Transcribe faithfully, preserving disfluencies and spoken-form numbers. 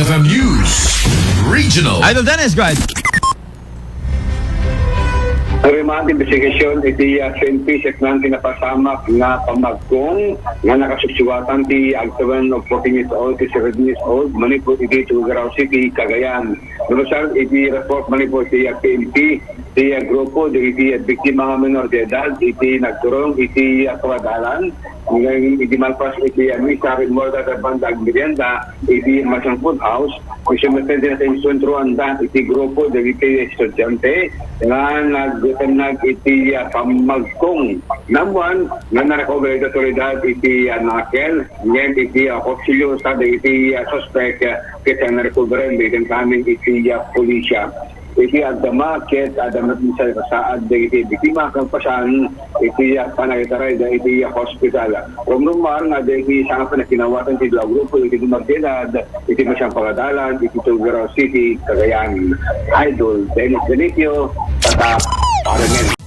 F M News Regional. Idol Dennis, go ahead. Narimaan ti imbestigasyon iti, ah, F M P, saan ti napasamak nga pamagkong nga nakasusuatan ti agtawen of fourteen years old ti seventeen years old manipud iti Tuguegarao City, Cagayan. Nabasar iti report manipud ti, ah, F M P, ti, ah, grupo dagiti, ah, biktima nga menor de edad iti nagturong iti, ah, pagadalan. Ngem iti malpas iti, ah, misa, rimmuar dagiti banda agmerienda iti masangput house. Iti sumeten ti nasentroanda iti grupo dagiti estudiante nga nagtennag iti, ah, pamagkong. Naammuan nga na-recover iti otoridad iti, ah, knuckle, ngem iti, ah, kutsilio sa dagiti, ah, suspek, ah, ket, ah, na-recover dagiti amin iti, ah, pulisya. Iti agdama ket adda met sa saad dagiti biktima kalpasan iti, ah, panagitaray da iti, ah, hospital. Rumrumar nga dagiti sangap nga kinawatan ti dua grupo iti dumardiedad iti masang pagadalan iti Tuguegarao City, Cagayan. Idol Dennis Benicio, Tatak, R M N.